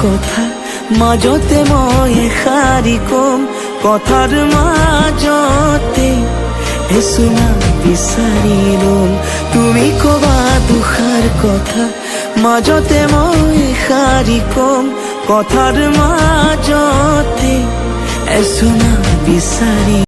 কথা মাজতে মই এষাৰি কম, কথাৰ মাজতে এচুমা বিচাৰি ল'ম। তুমি কবা দুষাৰ কথা, মাজতে মই এষাৰি কম, কথাৰ মাজতে এচুমা বিচাৰি